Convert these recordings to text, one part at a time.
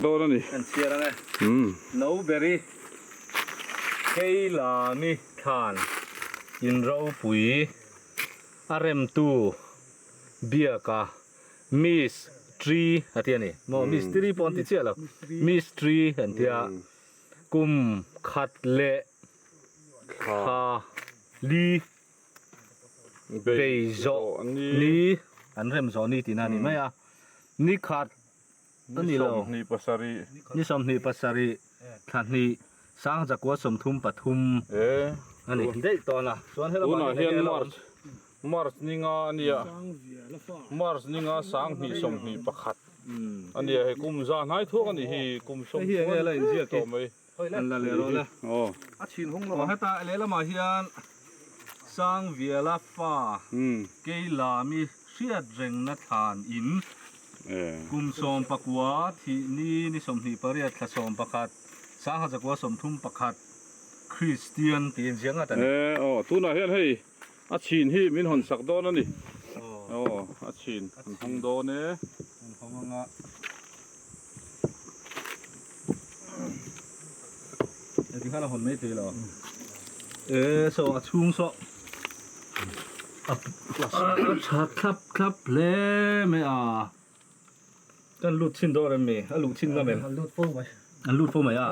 Dawn a ni. Kan chhiar ang e. No beri Keilami thlan in ropui a remtu biaka Miss Tree a ti a ni. Maw Miss Tree pawh an ti chiah lo. Miss Tree an ti a. Kum khat leh thla li bei zawh ni an rem zawh ni tihna a ni mai a. Ni khat A ni lo. Ni 27 thla hnih sang zakua 33 a ni daih tawn a. Chuan helama Tunah hian March March ni nga a nia. March ni nga sang hnih 21 a nia hei kum za hnai thuak a nih hi kum sawm la inziak tawh mai. An la leh rawh le. A chhin hung lo. Heta lehlamah hian Sangviala fa Keilami hriat rengna thlan in kum 19 thih ni ni 28 thla 11 sangha zakua 31 Kristian tih inziak ngat a ni. E aw tunah hian hei a chhin hi min hawn sak dawn a ni. Aw a chhin an hawng dawn e. An hawng anga. Heti khan a hawn mai thei lo. E saw a chhung saw a tha thlap thlap hle mai a. Kan lut chhin dawn em mi? A luh chhin ngam em? An lut fo mai. An lut fo mai a.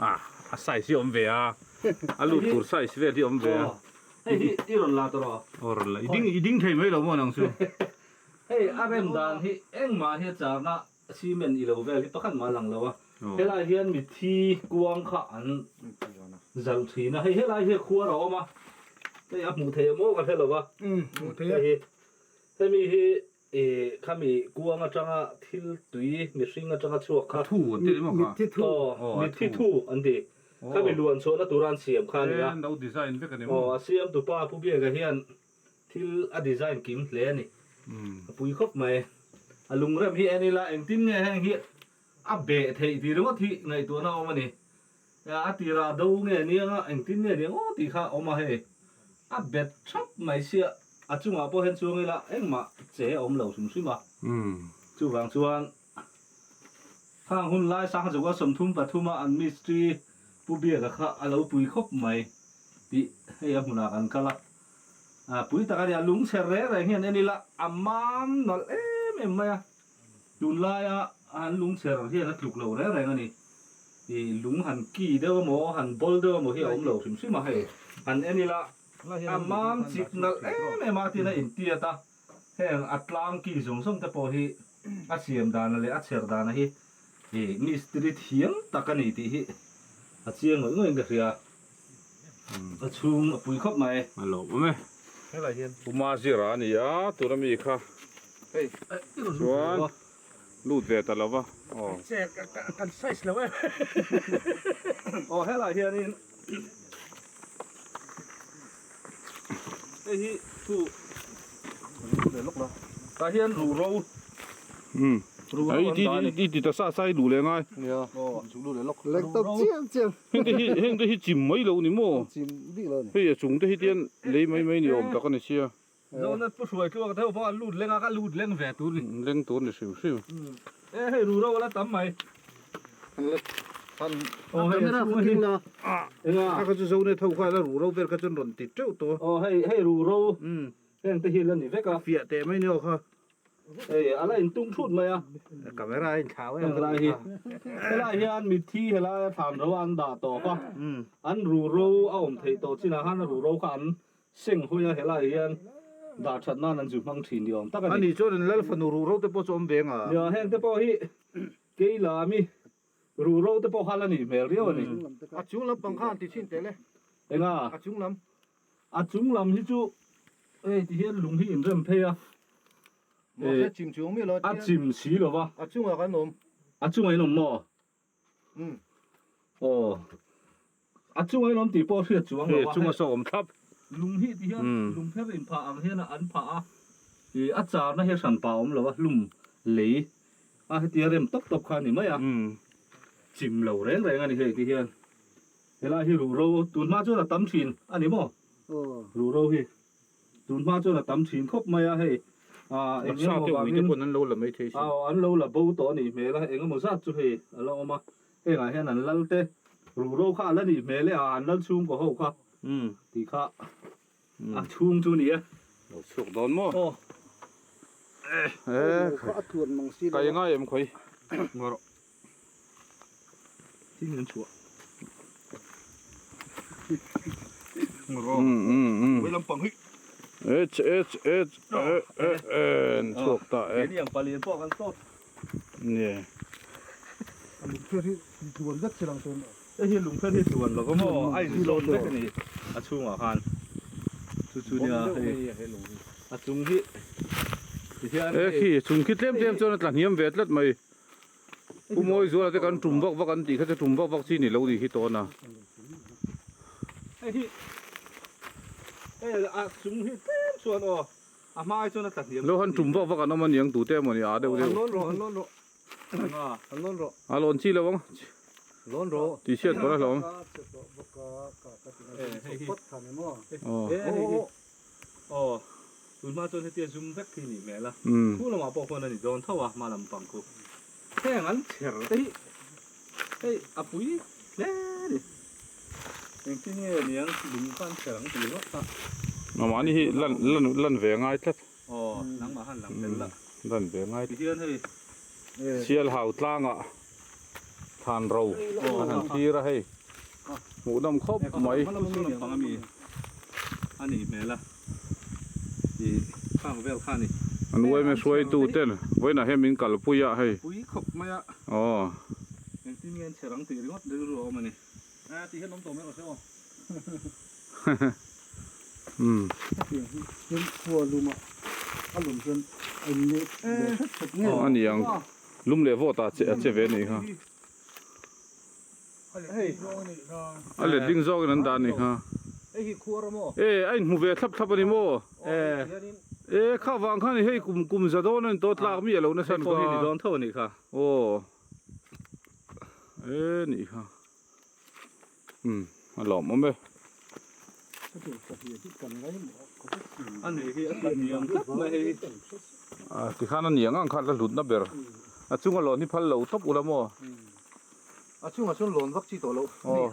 A a size hi awm ve a. A lut tur size vel hi awm ve a. Hei hi i rawn la tawh rawh. Aw rawn la. I ding i ding thei mai lo maw nang chu. Hei a rem dan hi engmah hi a charna cement i lo vel hi pakhat mah a lang lo a, helai hian mitthi kuang kha an zalh thin a, hei helai hi a khuar a awm a, hei a hmuh theih maw ka hre lo va, hei hi hemi hi ih khami kuang atanga thil tui mihring atanga chhuak kha Thu an ti emaw kha? Mitthi thu. Aw mitthi thu an ti, khami luan chhuahna tura an siam kha a ni a, Lo design vek a ni maw? Aw a siamtupa Pu Biaka hian Thil a design kim hle a ni. A pui khawp mai. A lungrem hi en ila engtin nge heng hi a beh theih tih ringawt hi ngaihtuahna a awm a ni. A tirah do nge nia engtin nge nia aw tih kha a awm a hei. A bet thap mai sia a chungah pawh hian chuang ila engmah che a awm lo hrim hrim a. Chuvang chuan khang hun lai sangha zawka 33 a an mistri Pu Biaka kha a lo pui khawp mai tih hei a hmunah kan kal a. A pui tak a ni a, lung chher reng reng hian en ila a mam nalh em em mai a, tunlaia an lung chher hian a tluk lo reng reng a ni. Ih lung han ki deuh emaw han bawl deuh emaw hi a awm lo hrim hrim a hei, han en ila a mam chik nalh em em a tin a intiat a, heng a tlang ki zawng zawng te pawh hi a siam dana leh a chher dana hi ih mistiri thiam tak a ni tih hi a chiang ngawih ngawih in ka hria. A chhung a pui khawp mai. A lawm awm e. Helai hian. Puma zira a ni a, tuna mi kha. Hei. Chuan lut ve ta lo va. Aw. Che kan size lo em. Aw helai hianin hei hi thu tah hian ruhro. Umm. Ai ti ti ti ta sa sa i duh leh ngai. Nia. Aw chu lu leh lawk. Lek ta chiang chiang. Heng te hi heng te hi chim mai lo ni maw? Chim bik lo ni. Hei a chung te hi tian lei mai mai ni awm tak a ni sia. Zonet pu hruai tluak deuh pawh an lut leng a ka lut leng ve tur ni. Leng tur ni hrim hrim. E hei ruhro a la tam mai. Han Aw hei a chhung hi. Enga. A kha chu Zonet ho kha la ruhro vel kha chuan rawn ti teuh tawh. Aw hei hei ruhro heng te hi la ni vek a. Fiah teh mai ni aw kha. Hei a la intum thut mai a. Camera a inthlau em helai hi. Helai hian mitthi helaia thlan ro an dah tawp a. An ruhro a awm theih tawh chinah khan a ruhro kha an seng hawi a helai hian dah that nan an zu hmang thin ni awm tak a ni. Ani chuan in lal fanu ruhro te pawh chu awm ve anga. Nia heng te pawh hi Keilami ruhro te pawh kha la nih hmel riau a ni. A chung lam pang kha an ti chhin teh le. Enga? A chung lam. A chung lam hi chu hei ti hian lung hi inrem phei a. Mahse chim chuang miah lo a chim si lo va. A chungah kan awm. A chungah in awm maw? Umm. Aw. A chungah in awm tih pawh hriat chuang lo a. Hei chunga saw awm thlap. Lung hi ti hian lung pher in phah ang hian an phah a. Ih a charna hi hran pah awm lo a hlum lei a hetia rem tawp tawp kha a ni mai a. Chim lo reng reng a ni hei ti hian. Helai hi ruhro tun hma chuan a tam thin a ni maw? Ruhro hi tun hma chuan a tam thin khawp mai a hei. Eng Taksa emaw te ui te vangin pawn an lo la mai thei sin. Aw an lo la bo tawh a nih hmel a, eng emaw zat chu hei a la awm a, hengah hian an lal te ruhro kha a la nih hmel e a, an lal chhungkaw ho kha tih kha a chhung chu a ni e. Lo chhuak dawn maw? Aw. E kai ngai em khawi? Ngaw rawh. Thing an chhuah. Ngaw rawh. Vawi lampang hi. H H H E E E an chhuak ta e. Keini ang palian pawh kan sawt. Nie. A lungpher hi tluan vek chilang chuan. Hei hi lungpher hi tluan lo maw? A inzawn vek a ni a chhungah khan. Chu chu nia hei a chung hi tihian hei. Khi chung khi tlem tlem chuan a tla hniam ve tlat mai. Pu Mawizuala te kan tum vak vak an tih kha chu tum vak vak chi ni lo nih hi tawn a. Hei hi hei a chung hi tlem chuan aw a hmai chuan a tla hniam. Lo han tum vak vak an awm a niang tute emaw ni a deuh deuh. An lawn rawh an lawn rawh an lawn rawh. A lawn chi lo ang. Lawn rawh. Tih chhiat pawh a hlawm. Aw. Tun hma chuan hetia zum vek khi nih hmel a, khu lamah pawh khuan a ni dawn tho a, hma lam pang khu. Heng an chher te hi hei a pui hle a ni. Engtin nge niang lung kha an chher ang ti ringawt kha. Mahni hi lan lan lan ve ngai tlat. Aw, nangmah khan lang tel la. Lan ve ngai. Tihian hei. Sial hau tlangah thlan ro an han thlir a hei. Hmuhnawm khawp mai. Hma lam pang ami a nih hmel a ih khang vel kha a ni. An uaime hruaitu ten vawiinah hian min kalpui a hei. Pui khawp mai a. Aw. Engtin nge an chhe rang tih ringawt rilru a awm a ni. A tih hian awm tawh mai rawh se aw. Umm. Hetiang hi chuan khua luma a lum chuan a in leh hret hret nge. Aw a ni ang. Lum leh vawt ah che a che ve a nih kha. A let ding zawkin an dah a nih kha. E a inhmu ve thlap thlap a ni maw? E kha vang khan hei kum kum za dawn a ni tawh tlak mi a lo nasa an kha. Hei pawh hi ni dawn tho a nih kha. Aw e nih kha. Umm a lawmawm e. A nih hi a tih niang tlat mai hei. A tikhan a niang ang kha la hlutna ber. A chunga lawn hi phal lo tawp ula maw? A chungah chuan lawn vak chi tawh lo. Aw,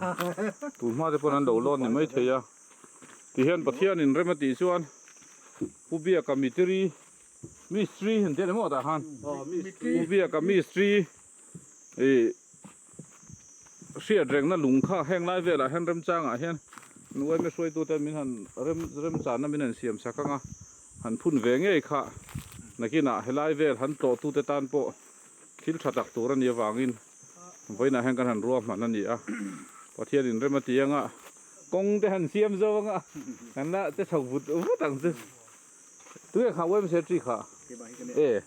tun hma te pawn an lo lawn ni mai thei a. Tihian Pathianin rem a tih chuan Pu Biaka Mitiri, Mistri an ti a ni maw tah khan? Pu Biaka Mistri ih hriat rengna lung kha heng lai velah hian remchangah hian nuaime hruaitute min han rem remchanna min han siam sak ang a, han phun ve ngei kha nakinah helai vel han tlawhtute tan pawh thil tha tak tur a nih avangin vawiinah hian kan han ruahman a ni a, Pathianin rem a ti anga kawng te han siam zo anga kan la che chho vut vut ang chu. Tunge kha YMCA tree kha? E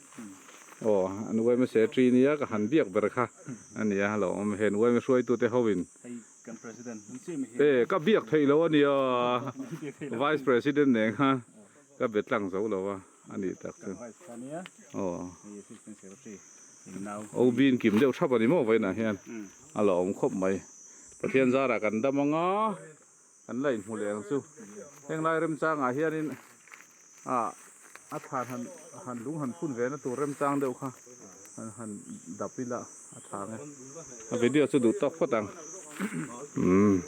aw an YMCA tree nia ka han biak ber kha a nia lo awm hen YMCA hruaitute hoin e ka biak theih lo a nia Vice President nen khan ka be tlang zo lo a a nih tak chu aw OB in kim deuh thap a ni maw vawiinah hian a la awm khawp mai Pathian zarah kan dam anga. Kan la inhmu leh ang chu. Heng lai remchangah hianin ah a thlan han han lung han phun ve na tur remchang deuh kha han han dap ila a tha ang e. A video chu duh tawk phawt ang. Umm.